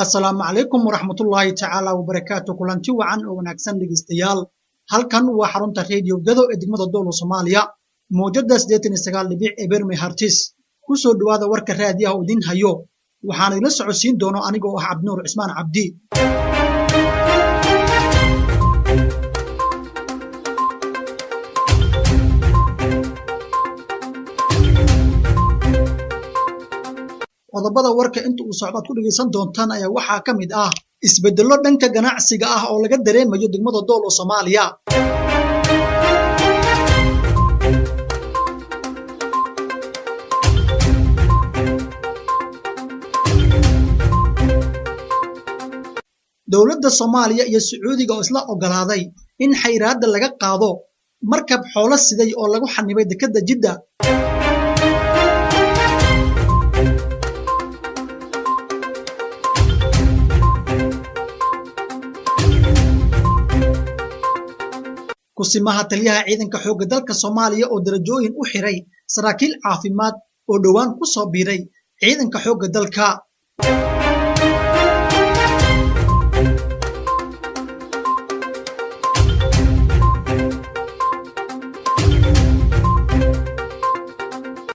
Asalaamu calaykum waraxmatullaahi tacaala wabarakaatu. Kulanti wacan oo wanaagsan dhegeystayaal. Halkan waa xarunta Radio Gado ee degmada Doolo, Soomaaliya, mowjada 89.0 megahertz. Ku soo dhowaada warka raadiyaha oo idin hayo. Waxaan idinla socodsiin doono anigoo ah Cabdinuur Cismaan Cabdi. Qodobada warka inta uu socdo aad ku dhegaysan doontaan ayaa waxaa ka mid ah isbeddello dhanka ganacsiga ah oo laga dareemayo degmada Doolo, Soomaaliya. Dowladda Soomaaliya iyo Sacuudiga oo isla ogolaaday in xayiraadda laga qaado markab xoolo siday oo lagu xanibay dekedda Jidda. Kusimaha taliyaha ciidanka xoogga dalka Soomaaliya oo darajooyin u xiray saraakiil caafimaad oo dhowaan ku soo biiray ciidanka xoogga dalka.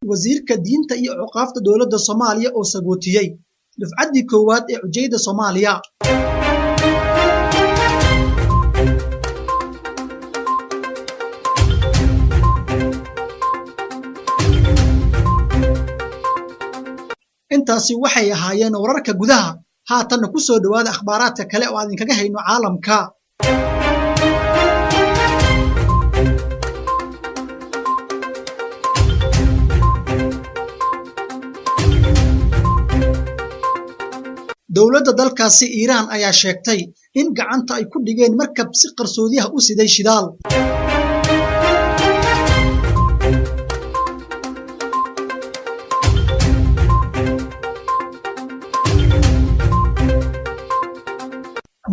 Wasiirka diinta iyo cuqaafta dowladda Soomaaliya oo sagootiyey dufcaddii koowaad ee xujayda Soomaaliya. Intaasi waxay ahaayeen wararka gudaha. Haatanna ku soo dhowaada akhbaaraadka kale oo aan idinkaga hayno caalamka. Dowladda dalkaasi Iiraan ayaa sheegtay in gacanta ay ku dhigeen markab si qarsoodiyaha u siday shidaal.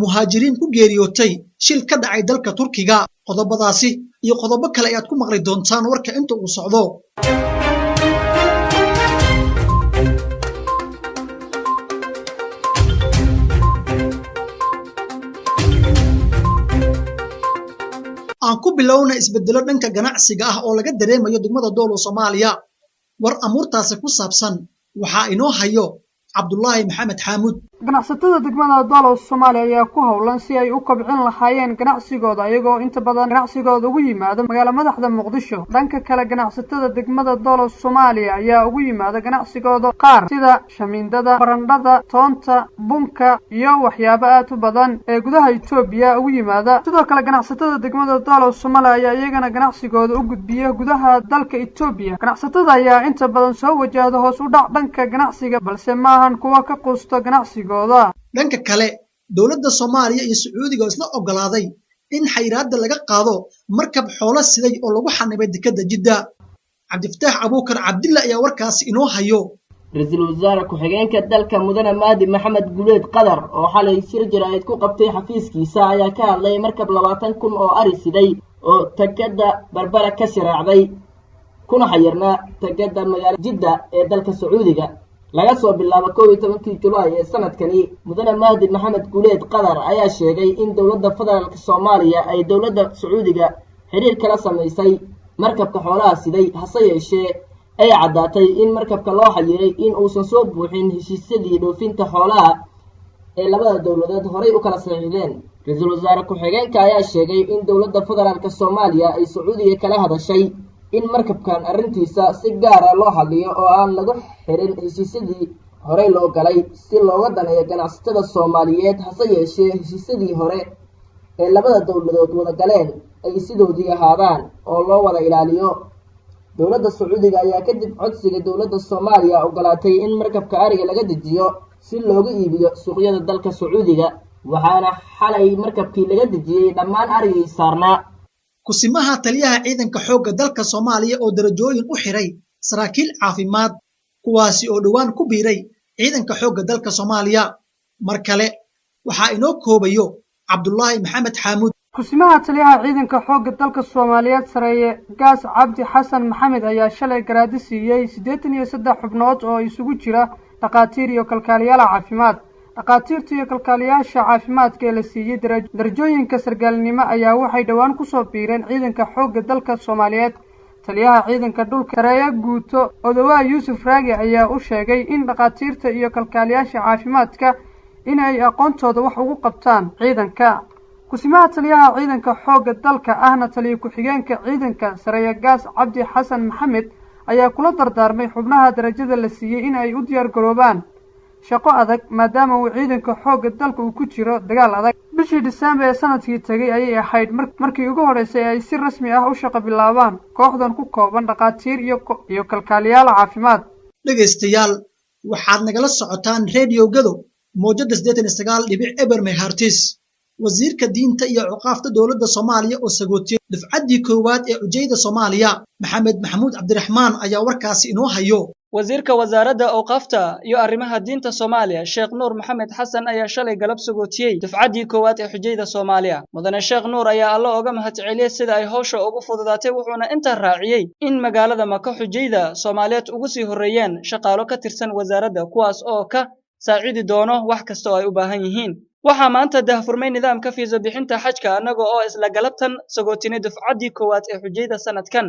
Muhaajiriin ku geeriyootay shil ka dhacay dalka Turkiga. Qodobadaasi iyo qodobo kale ayaad ku maqli doontaan warka inta uu socdo. Aan ku bilowna isbedelo dhanka ganacsiga ah oo laga dareemayo degmada Doolo, Soomaaliya. War amuurtaasi ku saabsan waxaa inoo hayo Cabdulaahi Maxamed Xaamud. Ganacsatada degmada Doolow, Soomaaliya ayaa ku howlan si ay u kobcin lahaayeen ganacsigooda, iyagoo inta badan ganacsigooda ugu yimaada magaalo madaxda Muqdisho. Dhanka kale, ganacsatada degmada Doolow, Soomaaliya ayaa ugu yimaada ganacsigooda qaar sida shamiindada, barandhada, toonta, bunka iyo waxyaabo aad u badan ee gudaha Itoobiya ugu yimaada. Sidoo kale, ganacsatada degmada Doolow, Soomaaliya ayaa iyagana ganacsigooda u gudbiya gudaha dalka Itoobiya. Ganacsatada ayaa inta badan soo wajahda hoos u dhac dhanka ganacsiga, balse maahan kuwa ka quusta ganacsiga. Dhanka kale, dowladda Soomaaliya iyo Sacuudiga oo isla ogolaaday in xayiraadda laga qaado markab xoolo siday oo lagu xanibay dekedda Jidda. Cabdifataax Abuukar Cabdilla ayaa warkaasi inoo hayo. Ra-iisul wasaare ku-xigeenka dalka Mudane Maadi Maxamed Guleed Qadar oo xalay shir jaraa'id ku qabtay xafiiskiisa ayaa ka hadlay markab 20,000 oo ari siday oo takada Barbara ka shiraacday kuna xayirnaa takada magaala Jidda ee dalka Sacuudiga laga soo bilaabo 11-kii Julaay ee sanadkani. Mudane Mahdi Maxamed Guleed Qadar ayaa sheegay in dowladda federaalka Soomaaliya ay dowladda Sacuudiga xidhiir kala samaysay markabka xoolaha siday, hase yeeshee ay caddaatay in markabka loo xayiray in uusan soo buuxin heshiisyadii dhoofinta xoolaha ee labada dowladood horay u kala saxiixdeen. Ra-iisul wasaare ku-xigeenka ayaa sheegay in dowladda federaalka Soomaaliya ay Sacuudiga kala hadashay in markabkan arrintiisa si gaara loo xalliyo oo aan lagu xirin heshiisyadii horey loo galay si looga daneeyo ganacsatada Soomaaliyeed, hase yeeshee heshiisyadii hore ee labada dowladood wada galeen ay sidoodii ahaadaan oo loo wada ilaaliyo. Dowladda Sacuudiga ayaa kadib codsiga dowladda Soomaaliya ogolaatay in markabka ariga laga dejiyo si loogu iibiyo suuqyada dalka Sacuudiga, waxaana xalay markabkii laga dejiyey dhammaan arigii saarnaa. Kusimaha taliyaha ciidanka xoogga dalka Soomaaliya oo darajooyin u xiray saraakiil caafimaad kuwaasi oo dhowaan ku biiray ciidanka xoogga dalka Soomaaliya. Mar kale waxaa inoo koobayo Cabdulaahi Maxamed Xaamuud. Kusimaha taliyaha ciidanka xoogga dalka Soomaaliyeed, sareeye gaas Cabdi Xasan Maxamed, ayaa shalay garaadi siiyey 83 xubnood oo isugu jira dhakhaatiir iyo kalkaaliyaal caafimaad. Dhakhaatiirta iyo kalkaaliyaasha caafimaadka ee la siiyey darajooyinka sargaalnimo ayaa waxay dhowaan kusoo biireen ciidanka xoogga dalka Soomaaliyeed. Taliyaha ciidanka dhulka, sareeyo guuto Odowaa Yuusuf Raagi, ayaa u sheegay in dhakhaatiirta iyo kalkaaliyaasha caafimaadka in ay aqoontooda wax ugu qabtaan ciidanka. Kusimaha taliyaha ciidanka xoogga dalka, ahna taliya ku-xigeenka ciidanka, sareeyo gaas Cabdi Xasan Maxamed, ayaa kula dardaarmay xubnaha darajada la siiyey in ay u diyaar garoobaan shaqo adag, maadaama uu ciidanka xoogga dalka uu ku jiro dagaal adag. Bishii Disembar ee sanadkii tegay ayay ahayd markii ugu horreysay ay si rasmi ah u shaqo bilaabaan kooxdan ku kooban dhakhaatiir iyo kalkaaliyaal caafimaad. Dhegaystayaal, waxaad nagala socotaan Redio Gado, mowjadda 89.0 megahertz. Wasiirka diinta iyo awqaafta dowladda Soomaaliya oo sagootiyey dufcaddii koowaad ee xujayda Soomaaliya, Maxamed Maxamuud Cabdiraxmaan ayaa warkaasi inoo hayo. Wasiirka wasaaradda awqaafta iyo arrimaha diinta Soomaaliya, Sheekh Nuur Maxamed Xasan, ayaa shalay galab sagootiyey dufcaddii koowaad ee xujayda Soomaaliya. Mudane Sheekh Nuur ayaa Alla oga mahadceliyey sida ay hawsha ugu fududaatay, wuxuuna intaa raaciyey in magaalada Maka xujayda Soomaaliyeed ugu sii horreeyeen shaqaalo ka tirsan wasaaradda, kuwaas oo ka saacidi doono wax kasta oo ay u baahan yihiin. Waxaa maanta daahfurmay nidaamka fiiso bixinta xajka, annaga oo isla galabtan sagootinay dufcaddii koowaad ee xujayda sanadkan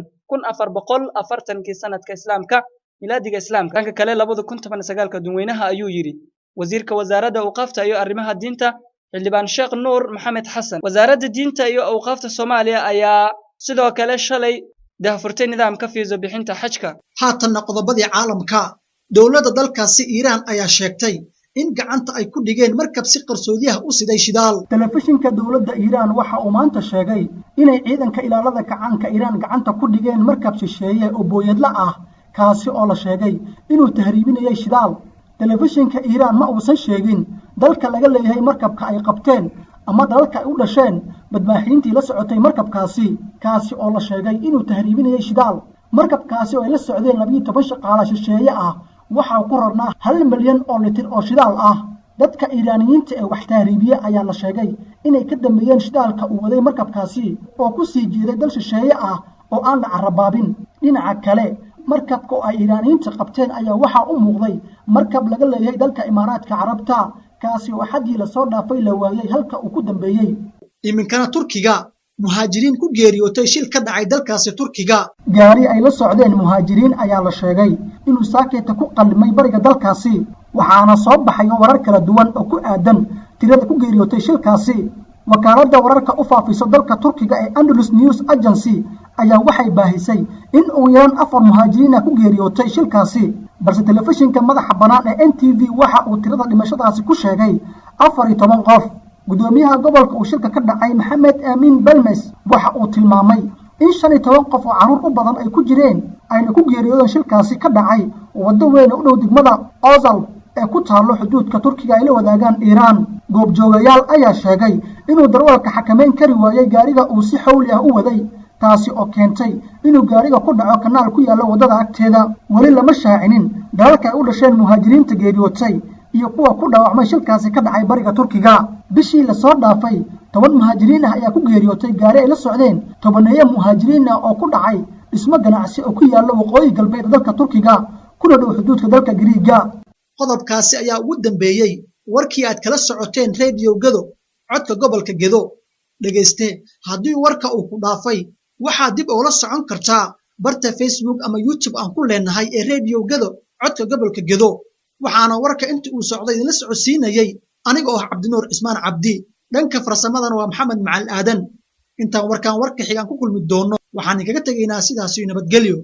1440-kii sanadka Islaamka, milaadiga Islaamka, dhanka kale 2019-ka dunweynaha, ayuu yidhi wasiirka wasaaradda awqaafta iyo arrimaha diinta, xildhibaan Sheekh Nuur Maxamed Xasan. Wasaaradda diinta iyo awqaafta Soomaaliya ayaa sidoo kale shalay daahfurtay nidaamka fiiso bixinta xajka. Haatanna qodobadii caalamka. Dowladda dalkaasi Iiraan ayaa sheegtay in gacanta ay ku dhigeen markab si qarsoodiyaha u siday shidaal. Telefishinka dowladda Iiraan waxa uu maanta sheegay inay ciidanka ilaalada kacaanka Iiraan gacanta ku dhigeen markab shisheeye oo booyadla ah, kaasi oo la sheegay inuu tahriibinayay shidaal. Telefishinka Iiraan ma uusan sheegin dalka laga leeyahay markabka ay qabteen ama dalalka ay u dhasheen badmaaxiintii la socotay markabkaasi, kaasi oo la sheegay inuu tahriibinayay shidaal. Markabkaasi oo ay la socdeen 12 shaqaala shisheeye ah waxaa ku rarnaa 1 milyan oo litir oo shidaal ah. Dadka Iiraaniyiinta ee wax tahriibiye ayaa la sheegay inay ka dambeeyeen shidaalka uu waday markabkaasi oo ku sii jeeday dal shisheeye ah oo aan la carabaabin. Dhinaca kale, markabka oo ay Iiraaniyiinta qabteen ayaa waxaa u muuqday markab laga leeyahay dalka Imaaraadka Carabta, kaasi oo xaddii lasoo dhaafay la waayey halka uu ku dambeeyey. Iminkana Turkiga. Muhaajiriin ku geeriyootay shil ka dhacay dalkaasi Turkiga. Gaari ay la socdeen muhaajiriin ayaa la sheegay inuu saakeeta ku qallimay bariga dalkaasi, waxaana soo baxayo warar kala duwan oo ku aadan tirada ku geeriyootay shilkaasi. Wakaaladda wararka u faafiso dalka Turkiga ee Andalus News Agency ayaa waxay baahisay in ugu yaraan afar muhaajiriina ku geeriyootay shilkaasi, balse telefishinka madaxa bannaan ee NTV waxa uu tirada dhimashadaasi ku sheegay 14 qof. Guddoomiyaha gobolka uu shilka ka dhacay, Maxamed Aamin Belmes, waxa uu tilmaamay in 15 qof oo carruur u badan ay ku jireen ayna ku geeriyoodeen shilkaasi ka dhacay waddo weyn u dhow degmada Ozal ee ku taallo xuduudka Turkiga ay la wadaagaan Iiraan. Goobjoogayaal ayaa sheegay inuu darwalka xakameyn kari waayey gaariga uu si xawli ah u waday, taasi oo keentay inuu gaariga ku dhaco kanaal ku yaallo waddada agteeda. Weli lama shaacinin dalalka ay u dhasheen muhaajiriinta geeriyootay iyo kuwa ku dhaawacmay shilkaasi ka dhacay bariga Turkiga. Bishii lasoo dhaafay, 10 muhaajiriin ah ayaa ku geeriyootay gaari ay la socdeen tobaneeyo muhaajiriin ah oo ku dhacay dhismo ganacsi oo ku yaallo waqooyi galbeed dalka Turkiga, kuna dhow xuduudka dalka Giriiga. Qodobkaasi ayaa ugu dambeeyey warkii aad kala socoteen Rediyo Gedo, codka gobolka Gedo. Dhegayste, haddii warka uu ku dhaafay, waxaad dib oola socon kartaa barta Facebook ama YouTube aan ku leenahay ee Rediyo Gedo, codka gobolka Gedo. Waxaana warka inta uu socday idinla socodsiinayey aniga oo ah Cabdinuur Cismaan Cabdi. Dhanka farsamadana waa Maxamed Macal Aadan. Intaan warkaan warka xigaan ku kulmi doonno, waxaan idinkaga tegaynaa sidaas iyo nabadgelyo.